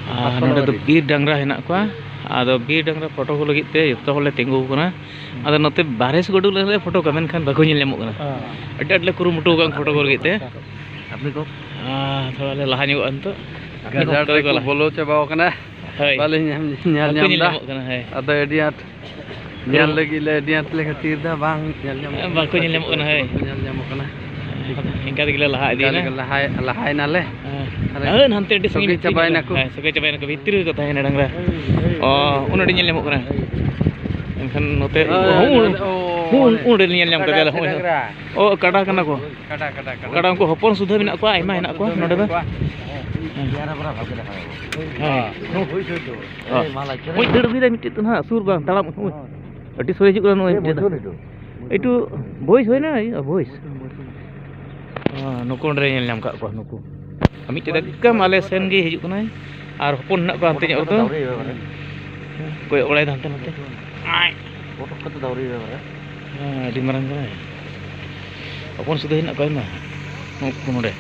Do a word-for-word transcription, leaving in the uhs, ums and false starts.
ᱟᱨ ᱱᱚᱰᱮ ᱫᱚ ᱵᱤᱨ ᱰᱟᱝᱨᱟ ᱦᱮᱱᱟᱜ ᱠᱚᱣᱟ᱾ ᱟᱫᱚ ᱵᱤᱨ ᱰᱟᱝᱨᱟ ᱯᱷᱳᱴᱳ ᱠᱚ ᱞᱟᱹᱜᱤᱫ ᱛᱮ ᱡᱚᱛᱚ ᱦᱚᱲᱞᱮ ᱛᱤᱸᱜᱩ ᱟᱠᱟᱱᱟ᱾ ᱟᱫᱚ ᱱᱚᱛᱮ ᱵᱟᱨᱦᱮ ᱥᱮᱫ ᱠᱚ ᱩᱰᱩᱠ ᱞᱮᱱᱠᱷᱟᱱ ᱵᱟᱠᱚ ᱧᱮᱞ ᱧᱟᱢᱚᱜ ᱠᱟᱱᱟ᱾ ᱟᱹᱰᱤ ᱟᱸᱴ ᱞᱮ ᱠᱩᱨᱩᱢᱩᱴᱩ ᱟᱠᱟᱫ ᱯᱷᱳᱴᱳ ᱠᱚ ᱞᱟᱹᱜᱤᱫ ᱛᱮ᱾ ᱟᱯᱱᱤ ᱠᱚ ᱟᱨ ᱛᱷᱚᱲᱟ ᱞᱮ ᱞᱟᱦᱟ ᱧᱚᱜᱚᱜᱼᱟ ᱱᱤᱛᱚᱜ᱾ ᱜᱟᱡᱟᱲ ᱨᱮᱠᱚ ᱵᱚᱞᱚ ᱪᱟᱵᱟᱣ ᱠᱟᱱᱟ᱾ ᱦᱳᱭ᱾ ᱵᱟᱞᱮ ᱧᱟᱢ, ᱧᱮᱞ ᱵᱟᱠᱚ ᱧᱟᱢ ᱧᱮᱞ ᱮᱫᱟ᱾ ᱧᱟᱢᱚᱜ ᱠᱟᱱᱟ, ᱦᱳᱭ᱾ ᱟᱫᱚ ᱟᱹᱰᱤ ᱟᱸᱴ ᱧᱮᱞ ᱞᱟᱹᱜᱤᱫ ᱞᱮ ᱟᱹᱰᱤ ᱟᱸᱴ ᱞᱮ ᱠᱷᱟᱹᱛᱤᱨ ᱮᱫᱟ, ᱵᱟᱝ ᱧᱮᱞ ᱧᱟᱢ ᱵᱟᱠᱚ ᱧᱮᱞ ᱧᱟᱢᱚᱜ ᱠᱟᱱᱟ, ᱦᱳᱭ᱾ ᱵᱟᱠᱚ ᱧᱮᱞ ᱧᱟᱢᱚᱜ ᱠᱟᱱᱟ᱾ ᱤᱱᱠᱟ ᱛᱮᱜᱮ ᱞᱮ ᱞᱟᱦᱟ ᱤᱫᱤᱭᱮᱱᱟ᱾ ᱞᱟᱦᱟᱭ-, ᱞᱟᱦᱟᱭᱮᱱᱟᱞᱮ᱾ ᱦᱮᱸ᱾ ᱟᱨ ᱦᱟᱹᱱ ᱦᱟᱱᱛᱮ ᱟᱹᱰᱤ ᱥᱟᱺᱜᱤᱧ ᱥᱚᱸᱜᱮ ᱧᱚᱜ ᱪᱟᱵᱟᱭᱮᱱᱟ ᱠᱚ᱾ ᱦᱮᱸ, ᱥᱚᱸᱜᱮ ᱪᱟᱵᱟᱭᱮᱱᱟ ᱠᱚ, ᱵᱷᱤᱛᱨᱤ ᱨᱮᱠᱚ ᱛᱟᱦᱮᱸᱭᱮᱱᱟ ᱰᱟᱝᱨᱟ᱾ ᱚ, ᱩᱱ ᱟᱹᱰᱤ ᱧᱮᱞ ᱧᱟᱢᱚᱜ ᱠᱟᱱᱟ᱾ ᱮᱱᱠᱷᱟᱱ ᱱᱚᱛᱮ, ᱦᱳᱭ, ᱦᱩᱸ, ᱱᱚᱰᱮ, ᱚ, ᱦᱩᱸ, ᱚᱱᱮ ᱩᱱ ᱨᱮ ᱧᱮᱞ ᱧᱟᱢ ᱠᱟᱫᱮᱭᱟᱞᱮ, ᱦᱩᱸ᱾ ᱰᱟᱝᱨᱟ᱾ ᱚ, ᱠᱟᱰᱟ ᱠᱟᱱᱟ ᱠᱚ᱾ ᱠᱟᱰᱟ, ᱠᱟᱰᱟ, ᱠᱟᱰᱟ᱾ ᱠᱟᱰᱟ, ᱩᱱᱠᱩ ᱦᱚᱯᱚᱱ ᱥᱩᱫᱷᱟᱹ ᱢᱮᱱᱟᱜ ᱠᱚᱣᱟ, ᱟᱭᱢᱟ ᱦᱮᱱᱟᱜ ᱠᱚᱣᱟ ᱱᱚᱰᱮ ᱫᱚ᱾ ᱦᱮᱸ᱾ ᱦᱮᱸ᱾ ᱦᱳᱭ, ᱦᱳᱭ, ᱦᱳᱭ᱾ ᱚ᱾ ᱦᱳᱭ, ᱢᱟ ᱞᱟᱡ ᱠᱟᱱᱟ᱾ ᱩᱱᱤ ᱫᱟᱹᱲ ᱟᱹᱜᱩᱭᱮᱫᱟᱭ ᱢᱤᱫᱴᱮᱡ ᱫᱚ ᱱᱟᱦᱟᱜ, ᱥᱩᱨ ᱵᱟᱝ, ᱛᱟᱲᱟᱢ, ᱦᱳᱭ᱾ ᱟᱹᱰᱤ ᱥᱚᱨᱮ ᱦᱤᱡᱩᱜ ᱠᱟᱱᱟ ᱱᱩᱭ ᱮ, ᱢᱤᱫᱴᱮᱡ ᱫᱚ᱾ ᱵᱚᱭᱥᱟᱱ ᱮᱴᱩ᱾ ᱮᱴᱩ ᱵᱚᱭᱮᱥ ᱦᱩᱭᱱᱟ, ᱤᱭᱟᱹ, ᱵᱚᱭᱮᱥ᱾ ᱦᱮᱸ, ᱱᱩᱠᱩ ᱚᱸᱰᱮ ᱧᱮᱞ ᱧᱟᱢ ᱠᱟᱜ ᱠᱚᱣᱟ, ᱱᱩᱠᱩ᱾ ᱟᱨ ᱢᱤᱫᱴᱮᱡ ᱫᱚ ᱮᱠᱫᱚᱢ ᱟᱞᱮ ᱥᱮᱱ ᱜᱮ ᱦᱤᱡᱩᱜ ᱠᱟᱱᱟᱭ᱾ ᱟᱨ ᱦᱚᱯᱚᱱ ᱦᱮᱱᱟᱜ ᱠᱚᱣᱟ ᱦᱟᱱᱛᱮ ᱧᱚᱜ ᱨᱮᱫᱚ᱾ ᱠᱚᱭᱚᱜ ᱵᱟᱲᱟᱭᱮᱫᱟ ᱦᱟᱱᱛᱮ ᱱᱟᱛᱮ᱾ ᱦᱮᱸ, ᱟᱹᱰᱤ ᱢᱟᱨᱟᱝ ᱠᱟᱱᱟᱭ᱾ ᱦᱚᱯᱚᱱ ᱥᱩᱫᱷᱟᱹ ᱦᱮᱱᱟᱜ ᱠᱚᱣᱟ ᱟᱭᱢᱟ᱾ ᱱᱩᱠᱩ ᱱᱚᱰᱮ᱾